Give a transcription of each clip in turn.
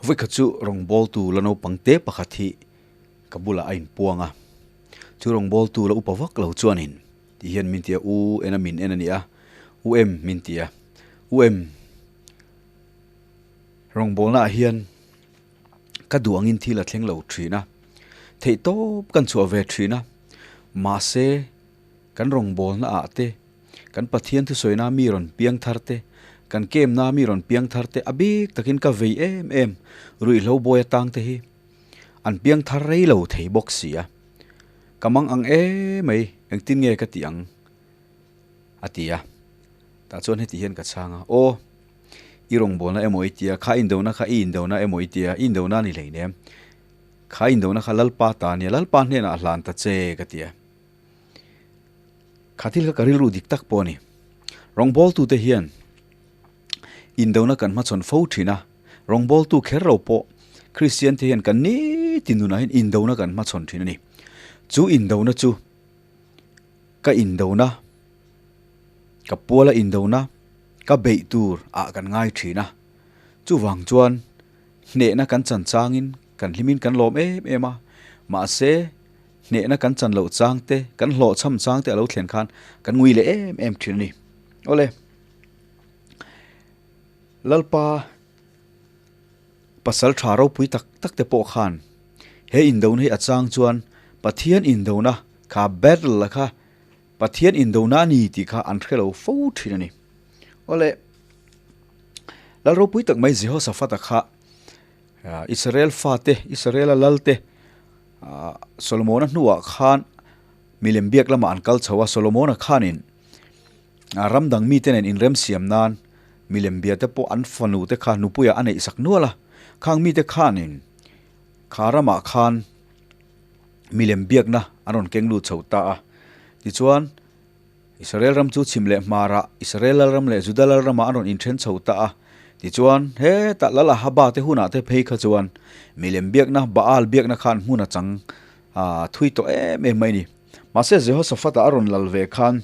Vawikhat chu rawngbawltu la naupang te pakhat hi ka bulah a inpuang a, chu rawngbawltu la upa vak lo chuanin ti hian min ti a, U en a min en a ni a, U em min ti a, U em rawngbawlnaah hian ka duh angin thil a thleng lo thin a, theihtawp kan chhuah ve thin a, mahse kan rawngbawlna ah te, kan Pathian thusawina mi rawn piang thar te, kan kemna mi rawn piang thar te a bik takin ka vei em em ruihhlo bawi atang te hi an piang thar rei lo thei bawk si a, ka mang ang emai engtin nge ka tih ang a ti a, tah chuan heti hian ka chhang a, aw. I rawngbawlna emaw i tia, kha indona kha i indona emaw i tia, i indona a ni hleinem. Kha indona kha Lalpa ta a nia, Lalpa hnenah a hlan ta che ka ti a. Kha thil kha ka rilru dik tak pawh a ni. Rawngbawltute hian indona kan hmachhawn fo thin a, rawngbawltu kher lo pawh Kristiante hian kan nitin nunah hian indona kan hmachhawn thin a ni. Chu indona chu ka indona, ka puala indona, ka beih tur ah kan ngai thin a, chuvang chuan hnehna kan chan changin kan hlimin kan lawm em em a, mahse hnehna kan chan loh chang te, kan hlawhchham chang te a lo thlen khan kan ngui leh em em thin a ni. Awle, Lalpa pasal tha ropui tak tak te pawh khan he indona hi a chang chuan Pathian indona kha battle la kha Pathian indona a ni tih kha an hre lo fo thin a ni. Awle, Lal ropui tak mai Jehoshaphat-a kha Israel fate, Israel-a lalte Solomon-a hnuah khan milem biak lamah an kal chho a, Solomon-a khanin ram dang mite nen inremsiam nan milem bia te pawh an fanu te kha nupuiah a neih sak nual a, khang mite khanin kha ramah khan milem biakna an rawn keng lut chho ta a. Tichuan, Israel ram chu chhim leh hmarah Israel lalram leh Juda lalramah an rawn inthen chho ta a. Tichuan, hetah Lal Ahaba te hunah te phei kha chuan milem biakna, Baal biakna khan hmun a chang thui tawh em em mai a ni. Mahse, Jehoshaphat-a a rawn lal ve khan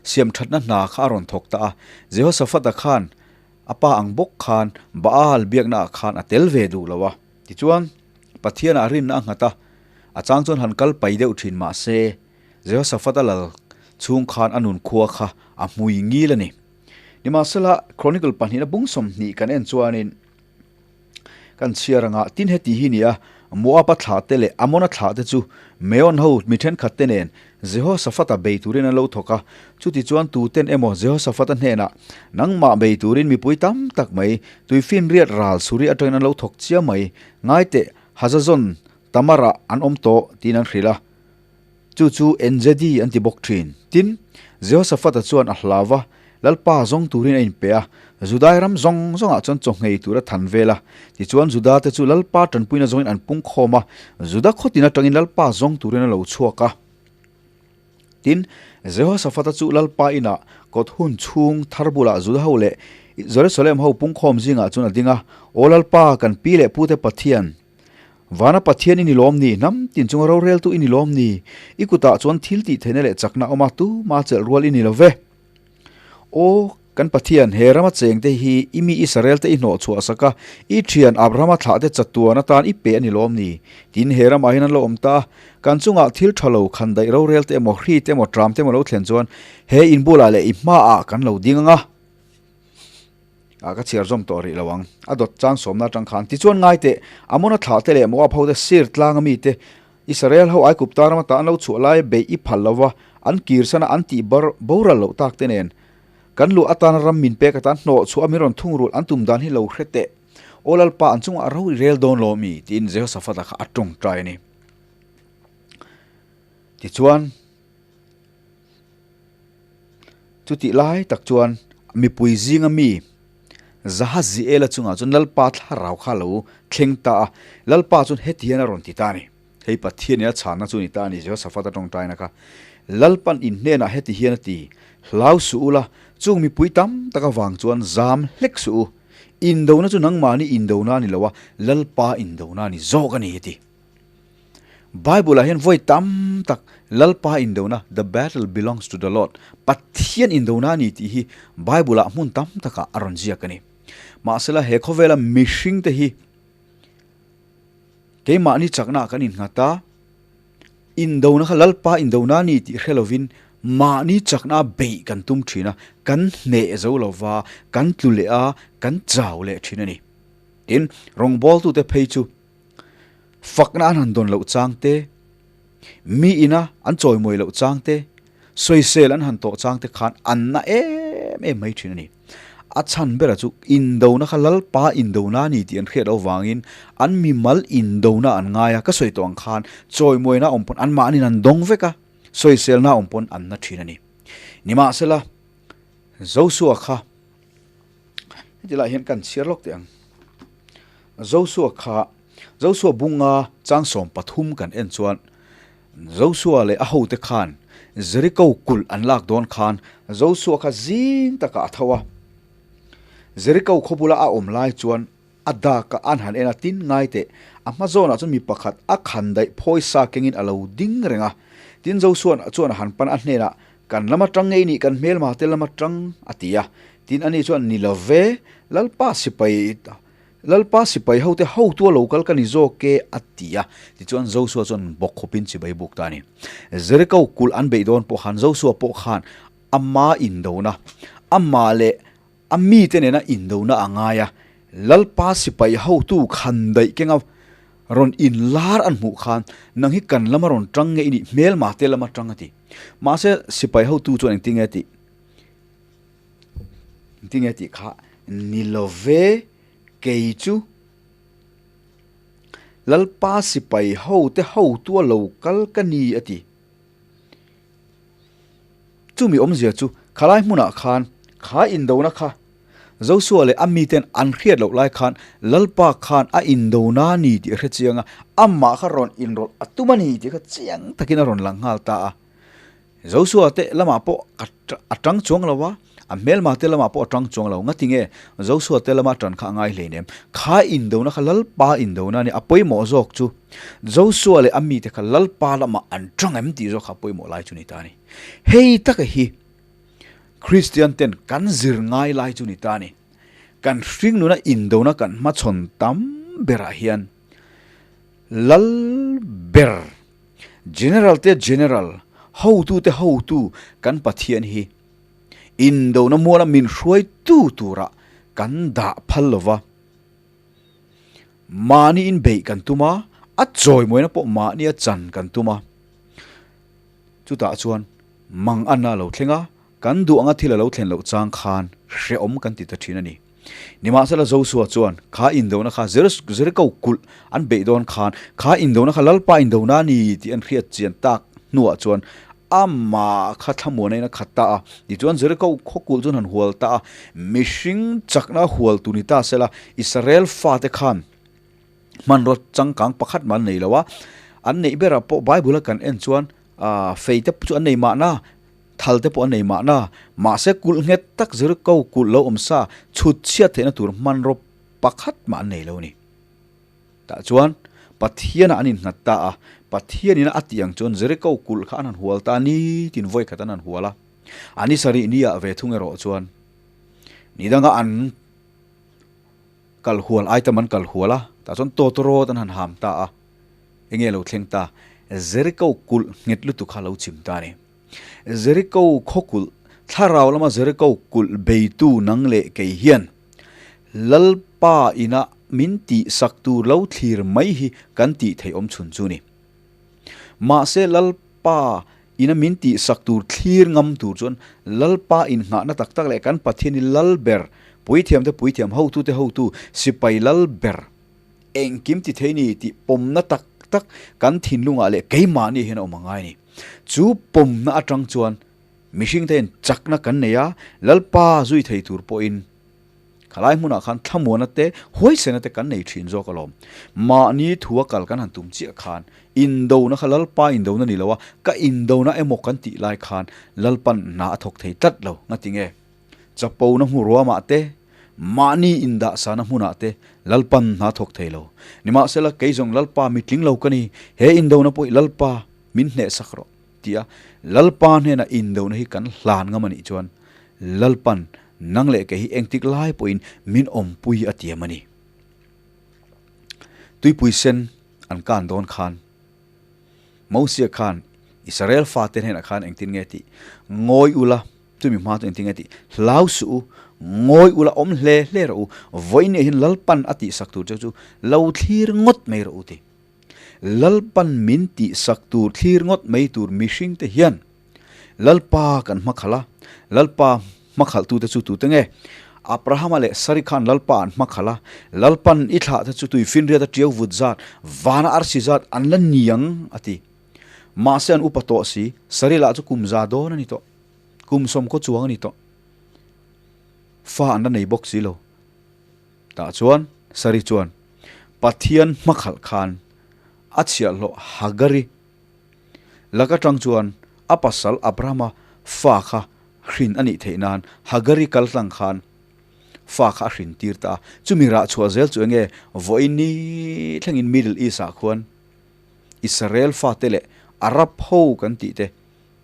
siamthatna hna kha a rawn thawk ta a. Jehoshaphat-a khan a pa ang bawk khan Baal biaknaah khan a tel ve duh lo a. Tichuan, Pathianah rinna a nghat a, a chang chuan han kal pai deuh thin mah se, Jehoshaphat-a lal chhung khan a nun khua kha a hmui ngil a ni. Nimahsela, Chronicle pahnihna bung 20 kan en chuanin kan chhiar anga tin heti hi ni a, Moab-a thlahte leh Amon-a thlahte chu Meon ho mi thenkhatte nen Jehoshaphat-a bei turin an lo thawk a. Chutichuan tuten emaw Jehoshaphat-a hnenah, Nangmah bei turin mipui tam tak mai, tuifinriat ral suri atangin an lo thawk chiam mai, ngai teh, Hazazon Tamar-ah an awm tawh, tiin an hrilh a. Chu chu Engedi an ti bawk thin. Tin, Jehoshaphat-a chuan a hlau va, Lalpa zawng turin a inpe a, Judai ram zawng zawngah chuan chaw nghei tur a than vel a. Tichuan Juda te chu Lalpa tanpuina zawngin an pung khawm a, Juda khawtin atangin Lalpa zawng turin a lo chhuak a. Tin, Jehoshaphat-a chu Lalpa inah kawt hun chhung thar bulah Juda ho leh Jerusalem ho pungkhawm zingah chuan a ding a, Aw Lalpa, kan pi leh pute Pathian, Vana Pathian i ni lawm ni? Hnam tin chunga roreltu i ni lawm ni? I kutah chuan thil tih theihna leh chakna a awm a, tuma chelh rual i ni lo ve. Aw, kan Pathian, he rama chengte hi i mi Israel te i hnawh chhuah sak a, i thian Abrahama thlah te chatuan atan i pe a ni lawm ni? Tin, he ramah hian an lo awm ta a, kan chungah thil tha lo khan daih rorel te emaw, hri te emaw, tram te emaw lo thlen chuan he in bulah leh i hmaah kan lo ding ang a. Ah, ka chhiar zawm tawh rih lo ang. A dawt chang sawmna atang khan tichuan ngai teh, Amona thlah te leh Moab ho te sir tlang ami te, Israel ho Aigupta rama tah an lo chhuah lai beih i phal lova an kirsan a an tih bar boral loh tak te nen kan luh atana ram min pek atan hnawh chhuah a min rawn thungrulh an tum dan hi lo hre teh. Aw Lalpa an chungah ro i rel dawn lo mi? tiin Jehoshaphat-a kha a tawngtai a ni. Tichuan. Chutih lai tak chuan mipui zinga mi Zahaziela chungah chuan Lalpa thlarau kha a lo thleng ta a, Lalpa chuan heti hian a rawn ti ta a ni. Hei Pathianin a chhanna chu a ni ta a ni, Jehoshaphat-a tawngtaina kha. Lalpan in hnenah heti hian a ti, Hlau suh ula, chung mipui tam tak avang chuan zam hlek suh u. Indona chu nangmahni indona a ni lo a, Lalpa indona a ni zawk a ni, a ti. Bible ah hian vawi tam tak Lalpa indona, the battle belongs to the Lord, Pathian indona a ni tih hi Bible ah hmun tam takah a rawn ziak a ni. Mahsela he khawvela mihring te hi Keimahni chaknaah kan innghat a, indona kha Lalpa indona a ni tih hre lovin mahni chakna beih kan tum thin a, kan hneh zo lova, kan tlu leh a, kan chau leh thin a ni. Tin, rawngbawltute phei chu fakna an han dawn loh chang te, mi ina an chawimawi loh chang te, Sawisel an han tawh chang te khan an na em em mai thin a ni. A chhan bera chu indona kha Lalpa indona a ni tih an hriat avangin an mimal indona an ngai a, ka sawi tawh ang khan chawimawina awm pawn anmahniin an dawng vek a, sawiselna awm pawn an na thin a ni. Nimahsela, Josua kha heti lai hian kan chhiar lawk teh ang. Josua kha Josua bunga chang 13 kan en chuan Josua leh a hote khan Jeriko kulh an lak dawn khan Josua kha zing takah a tho a. Jeriko khaw bula a awm lai chuan a dak a an han en a, tin ngai teh, a hma zawnah chuan mi pakhat a khan daih phawi sa kengin a lo ding reng a. Tin Josua chuan a han pan a hnenah, Kan lam atang ngei nih kan hmelma te lam atang, a ti a. Tin ani chuan, Ni lo ve, Lalpa sipai Lalpa sipai hote hotu a lo kal ka ni zawk e, a ti a. Tichuan Josua chuan bawk khawpin chibai buk ta a ni. Jeriko kulh an beih dawn pawh khan Josua pawh khan ama indona, amah leh a mite nena indona a ngai a. Lalpa sipai hotu khan daih kenga rawn inlar an hmuh khan nang hi kan lama rawn tang nge i nih hmelma te lama tang a ti. Mahse sipai hotu chuan engtin nge a tih? Tinge tih kha ni lo ve kei chu Lalpa sipai ho te hotu a lo kal ka ni a ti. Chumi awmzia chu khalai hmunah khan kha indona kha Josua leh a miten an hriat loh lai khan Lalpa khan a indona ni tih a hre chiang a, amah kha rawn inrawlh a tum a ni tih kha chiang takin a rawn lang nghal ta a. Josua te lamah pawh a tang chuang lo a, a hmelma te lamah pawh a tang chuang lo. Ngati nge Josua te lama tan kha a ngai hleinem. Kha indona kha Lalpa indona a ni, a pawimawh zawk chu Josua leh a mite kha Lalpa lamah an tang em tih zawk kha a pawimawh lai chu ni ta a ni. Hei taka hi Kristian ten kan zir ngai lai chu ni ta a ni. Kan hringnuna indona kan hmachhawn tam berah hian Lal ber, General te General, hotu te hotu kan Pathian hi indona muala min hruaitu tura kan dah phal lo va. Mahni inbeih kan tum a, a chawimawina pawh mahnia chan kan tum a. Chutah chuan manganna a lo thleng a, kan duh anga thil a lo thlen loh chang khan hrehawm kan ti ta thin a ni. Nimahsela Josua chuan kha indona kha Jeriko kulh an beih dawn khan kha indona kha Lalpa indona a ni tih an hriat chian tak hnuah chuan amah kha thlamuana in a khat ta a. Tichuan Jeriko khaw kulh chu an han hual ta a, mihring chakna hual tur ni ta sela Israel fate khan hmanraw changkang pakhat mah an nei lo a, an neih berah pawh Bible a kan en chuan fei te chu an nei mahna, Thal te pawh a nei mahna, mahse kulh nghet tak Jeriko kulh lo awm sa chhut chhiat theihna tur hmanraw pakhat mah an nei lo a ni. Tah chuan Pathianah an innghat ta a, Pathianina a tih ang chuan Jeriko kulh kha an han hual ta a ni tiin vawi khat an han hual a. A ni sarih niah ve thung erawh chuan ni danga an kal hual item an kal hual a, tah chuan tawtawrawt an han ham ta a, enge lo thleng ta? Jeriko kulh nghet lutuk kha a lo chim ta a ni. Jeriko khaw kulh, thlarau lama Jeriko kulh beitu nang leh kei hian Lalpa ina min tihsak tur lo thlir mai hi kan tih theih awm chhun chu ni. Mahse Lalpa ina min tihsak tur thlir ngam tur chuan Lalpa innghahna tak tak leh kan Pathian hi Lal ber, puithiamte puithiam, hotute hotu, sipai Lal ber, engkim ti thei ni tih pawmna tak tak kan thinlungah leh keimahni hian a awm a ngai a ni. Chu pawmna atang chuan mihringte hian chakna kan nei a, Lalpa zui thei tur pawhin khalai hmunah khan thlamuana te, huaisena te kan nei thin zawk alawm. Mahni thua kal kan han tum chiah khan indona kha Lalpa indona ni lo a, ka indona emaw kan tih lai khan Lalpan hna a thawk thei tlat lo. Ngatinge? Chapona hmu ruamah te, mahni indahsana hmunah te Lalpan hna thawk thei lo. Nimahsela, kei zawng Lalpa mi tling lo ka ni, he indona pawh i Lalpa min hnehsak rawh, tia Lalpa hnena indona hi kan hlan ngam a nih chuan Lalpan nang leh kei hi engtik lai pawhin min awmpui a tiam a ni. Tuipui sen. an kan dawn khan Mosia khan Israel fate hnenah khan engtin nge tih? Ngawi ula, chumi hma chu engtin nge tih? Hlau suh u, ngawi ula awm hle hle rawh u, vawiin hian Lalpan a tihsak tur cheu chu lo thlir ngawt mai rawh u ti. Lalpan min tihsak tur thlir ngawt mai tur mihringte hian Lalpa kan hmakhalh a, Lalpa hmakhalhtute chu tute nge? Abrahama leh Sari khan Lalpa an hmakhalh a, Lalpan i thlahte chu tuifinriat a ṭiau vut zat, vana arsi zat an la ni ang, a ti. Mahse an upa tawh si, Sari lah chu kum za dawn a ni tawh, kum sawmkaw chuang a ni tawh. Fa an la nei bawk si lo. Tah chuan Sari chuan Pathian hmakhalh khan a chhiahhlawh Hagari Lak atang chuan a pasal Abrahama fa kha hrin a nih theih nan Hagari kal tlang khan fa kha a hrin tir ta a. Chumi rah chhuah zel chu enge vawiin ni thlengin Middle East ah khuan Israel fate leh Arab ho kan tih te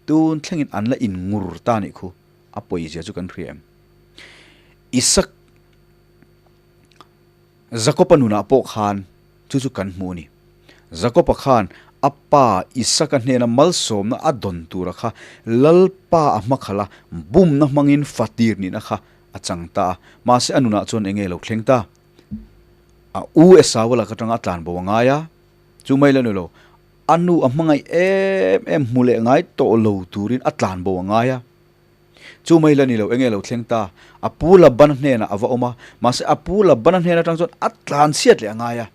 tun thlengin an la in ngur ta nih khu a pawizia chu kan hria em. Isak Jakob-a nunah pawh khan chu chu kan hmu a ni. Jakob-a khan a pa Isaka hnena malsawmna a dawn tura kha Lalpa a hmakhalh a, bumna hmangin fatir nihna kha a chang ta a. Mahse a nunah chuan enge lo thleng ta? A u Esau-a lak atanga a tlanbo a ngai a, chu mai la ni lo, a nu a hmangaih em em hmu leh ngai tawh lo turin a tlanbo a ngai a. Chu mai la ni lo, enge lo thleng ta? A pu Labana hnenah a va awm a, mahse a pu Labana hnen atang chuan a tlan chhiat leh a ngai a.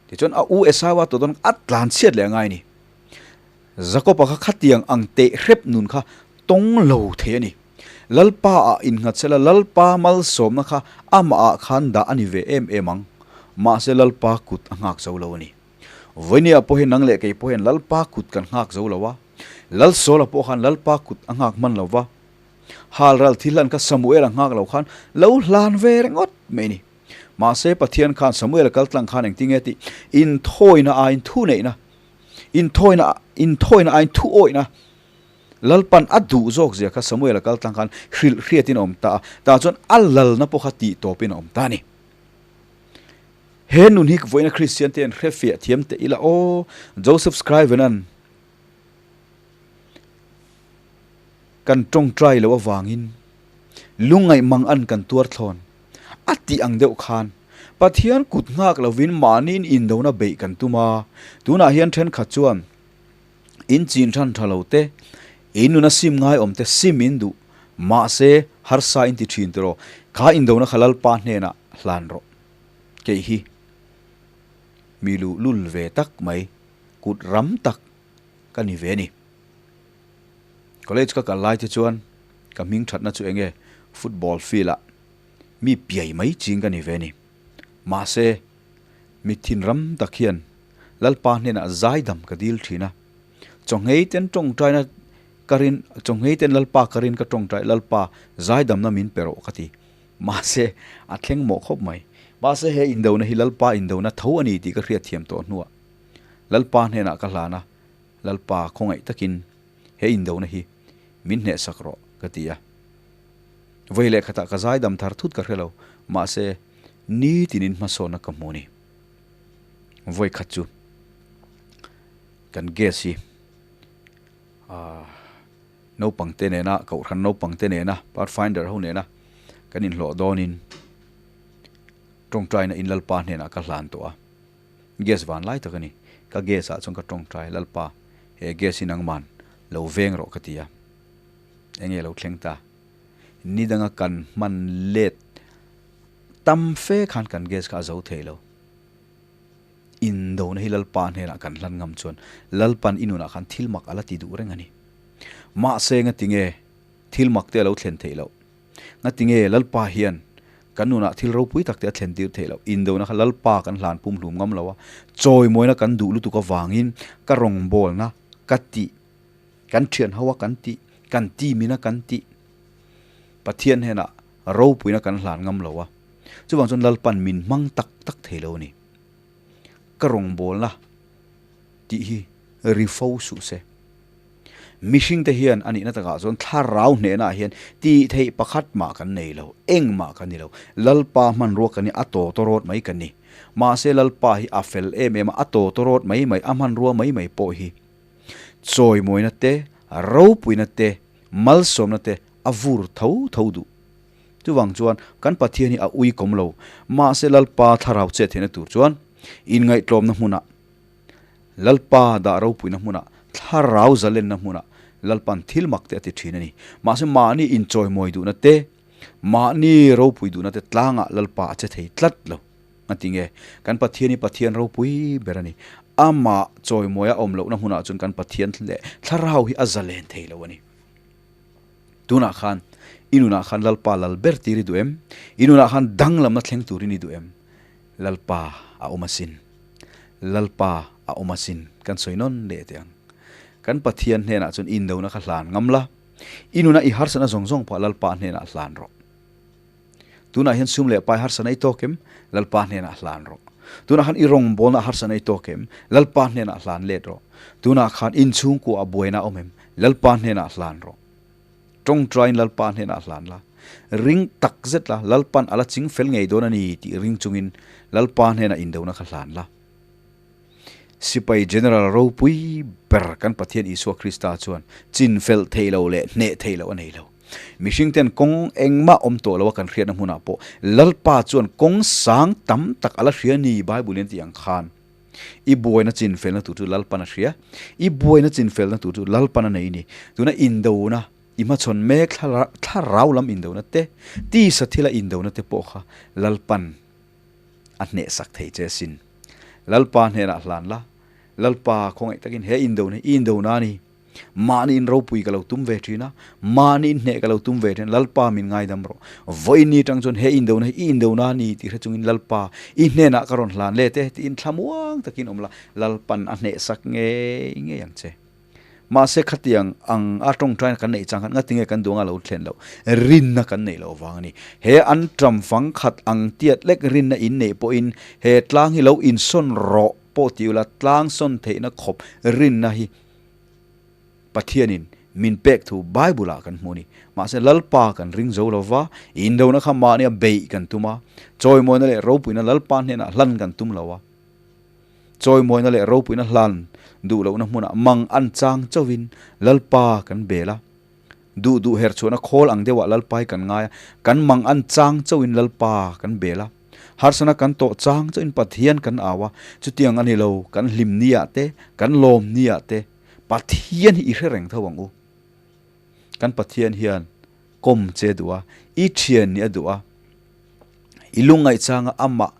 Tichuan a u Esau-a tawh dawn a tlan chhiat leh a ngai a ni. Jakob-a kha khatiang ang teh hrep nun kha tawng lo thei a ni. Lalpa-ah innghat sela Lalpa malsawmna kha amahah khan dah a ni ve em em ang. Mahse Lalpa kut a nghak zo lo a ni. Vawinia pawh hian nang leh kei pawh hian Lalpa kut kan nghak zo lo a. Lalsawla pawh khan Lalpa kut a nghak hman lo va. Halral thil hlan kha Samuel a nghak lo khan lo hlan ve ringawt mai a ni. Mahse Pathian khan Samuel a kal tlang khan engtin nge tih inthawina aiin thu neihna, inthawina inthawina aiin thu awihna Lalpan a duh zawk zia kha Samuel a kal tlang khan hrilh hriatin a awm ta a. Tah chuan a lalna pawh kha tih tawpin a awm ta a ni. He nun hi vawiina Kristian te an hre fiah thiam teh ila aw, Joseph Scriven-a'n kan tawngtai loh avangin lungngaih mang an kan tuar thlawn a tih ang deuh khan Pathian kut nghak lovin mahniin indona beih kan tum a, tunah hian thenkhat chuan in chin than tha lo te, in nuna sim ngai awm te sim in duh, mahse harsa in ti thin tiraw, kha indona kha Lalpa hnenah hlan rawh. Kei hi mi luhlul ve tak mai, kut ram tak ka ni ve a ni. College ka kal lai te chuan ka hming thatna chu enge football field ah mi piai mai ching ka ni ve a ni. Mahse, mi thin ram tak hian Lalpa hnenah zaidam ka dil thin a. Chawnghei ten tawngtaina ka rin, chawnghei ten Lalpa ka rin ka tawngtai, Lalpa zaidamna min pe rawh ka ti. Mahse, a thleng mawh khawp mai. Mahse, he indona hi Lalpa indona tho a ni tih ka hriatthiam tawh hnuah Lalpa hnenah ka hlan a, Lalpa khawngaih takin he indona hi min hnehsak rawh ka ti a. Vawi leh khatah ka zaidam thar thut ka hre lo, mahse, nitinin hmasawnna ka hmu a ni. Vawi khat chu kan gas hi aah. Naupangte nena, Kohhran naupangte nena, Pathfinder ho nena kan inhlawh dawnin tawngtaina in Lalpa hnenah ka hlan tawh a. Gas van lai tak a ni. Ka gas ah chuan ka tawngtai, Lalpa, he gas hi nangman lo veng rawh ka ti a. Enge lo thleng ta? Ni danga kan hman let tam fe khan kan gas kha a zo thei lo. Indona hi Lalpa hnenah kan hlan ngam chuan Lalpan i nunah khan thil mak a la ti duh reng a ni. Mahse ngatinge thil mak te a lo thlen theih loh? Ngatinge Lalpa hian kan nunah thil ropui tak te a thlen tir theih loh? Indona kha Lalpa kan hlan pumhlum ngam lo a, chawimawina kan duh lutuk avangin ka rawngbawlna ka tih, kan thianho a kan tih, kan team in a kan tih, Pathian hnenah ropuina kan hlan ngam lo a. Chuvang chuan Lalpan min hmang tak tak thei lo a ni. Ka rawngbawlna tih hi ri fo suh se. Mihringte hian a nihna takah chuan thlarau hnehnaah hian tih theih pakhat mah kan nei lo, engmah kan ni lo. Lalpa hmanrua kan ni, a tawtawrawt mai kan ni. Mahse Lalpa hi a fel em em a, a tawtawrawt mai mai, a hmanrua mai mai pawh hi chawimawina te, ropuina te, malsawmna te a vur tho tho duh. Chuvang chuan kan Pathian hi a uikawm lo. Mahse Lalpa thlarau chet theihna tur chuan inngaihtlawmna hmunah, Lalpa dah ropuina hmunah, thlarau zalenna hmunah Lalpan thil mak te a ti thin a ni. Mahse mahni inchawimawi duhna te, mahni ropui duhna te tlangah Lalpa a che thei tlat lo. A ti nge? Kan Pathian hi Pathian ropui ber a ni. Amah chawimawi a awm lohna hmunah chuan kan Pathian leh thlarau hi a zalen thei lo a ni. Tunah khan i nunah khan Lalpa lal ber tir i duh em? I nunah khan danglamna thleng turin i duh em? Lalpa a awm asin. Lalpa a awm asin kan sawi nawn leh teh ang. Kan Pathian hnenah chuan i indona kha hlan ngam la, i nuna i harsatna zawng zawng pawh Lalpa hnenah hlan rawh. Tunah hian sum leh pai harsatna i tawk em? Lalpa hnenah hlan rawh. Tunah khan i rawngbawlna harsatna i tawk em? Lalpa hnenah hlan let rawh. Tunah khan inchhungkua a buaina a awm em? Lalpa hnenah hlan rawh. Tawngtaiin Lalpa hnenah hlan la. Ring tak zet la, Lalpan a la ching fel ngei dawn a ni tih ring chungin Lalpa hnenah indona kha hlan la. Sipai General ropui ber kan Pathian Isua Krista chuan chin fel thei lo leh hneh thei lo a nei lo. Mihring ten kawng engmah awm tawh lo a kan hriatna hmunah pawh Lalpa chuan kawng sang tam tak a la hria ni Bible in a tih ang khan i buaina chin felna tur chu Lalpan a hria, i buaina chin felna tur chu Lalpan a nei ni. Tuna indona i hmachhawn mek thlarau lam indona te, tisa thila indona te pawh kha Lalpan a hnehsak thei che asin. Lalpa hnenah hlan la, Lalpa khawngaih takin he indona hi i indona a ni. Mahni in ropui ka lo tum ve thin a, mahni in hneh ka lo tum ve thin a, Lalpa min ngaidam rawh. Vawiin atang chuan he indona hi i indona a ni tih hre chungin Lalpa i hnenah ka rawn hlan let e tiin thlamuang takin awm la, Lalpan a hnehsak ngei ngei ang che. Mahse khatiang ang a tawngtaina kan neih chang khan ngatinge kan duang a lo thlen loh, rinna kan neih loh vang a ni. He an ṭam fang khat ang tiat lek rinna in neih pawhin he tlang hi lo insawn rawh pawh ti ula tlang sawn theihna khawp rinna hi Pathianin min pek thu Bible-ah kan hmu a ni. Mahse Lalpa kan ring zo lo va, indona kha mahnia beih kan tum a, chawimawina leh ropuina Lalpa hnenah hlan kan tum lo a. Chawimawina leh ropuina hlan duh lohna hmunah mang an chang chauhin Lalpa kan bel a. Duh duh her chhuahna khawl ang deuhah Lalpa hi kan ngai a, kan mang an chang chauhin Lalpa kan bel a. Harsana kan tawh chang chauhin Pathian kan au a, chutiang a ni lo, kan hlim niah te, kan lawm niah te Pathian hi i hre reng tho ang u. Kan Pathian hian kawm che duh a, i thian nih a duh a, i lungngaih changa amah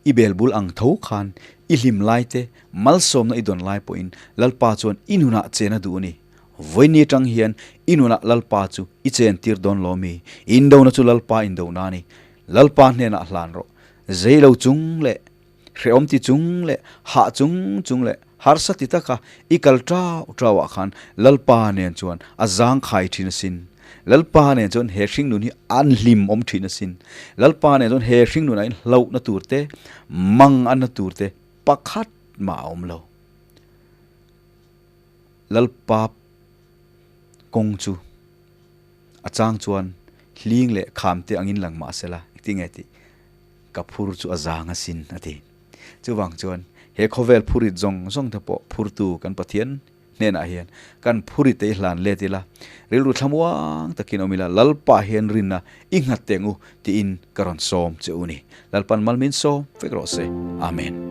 I bel bul ang tho khan i hlim lai te, malsawmna i dawn lai pawhin Lalpa chuan i nunah chen a duh a ni. Vawiin atang hian i nunah Lalpa chu i chen tir dawn lo mi? Indona chu Lalpa indona a ni. Lalpa hnenah hlan rawh. Zei lo chung leh hrehawm ti chung leh hah chung chung leh harsa ti taka i kal tau tau ah khan Lalpa nen chuan a zangkhai thin asin. Lalpa nen chuan he hringnun hi an hlim awm thin asin. Lalpa nen chuan he hringnun ah hian hlauhna tur te, mang anna tur te pakhat mah a awm lo. Lalpa kawng chu a chang chuan hling leh kham te angin lang mah sela, engtinge tih ka phur chu a zang asin a ti. Chuvang chuan he khawvel phurit zawng zawng te pawh phurtu kan Pathian hnenah hian kan phuri te i hlan let ila, rilru thlamuang takin awm ila, Lalpa hian rinna i nghat teng u tiin ka rawn sawm che u ni. Lalpan mal min sawm vek rawh se. Amen.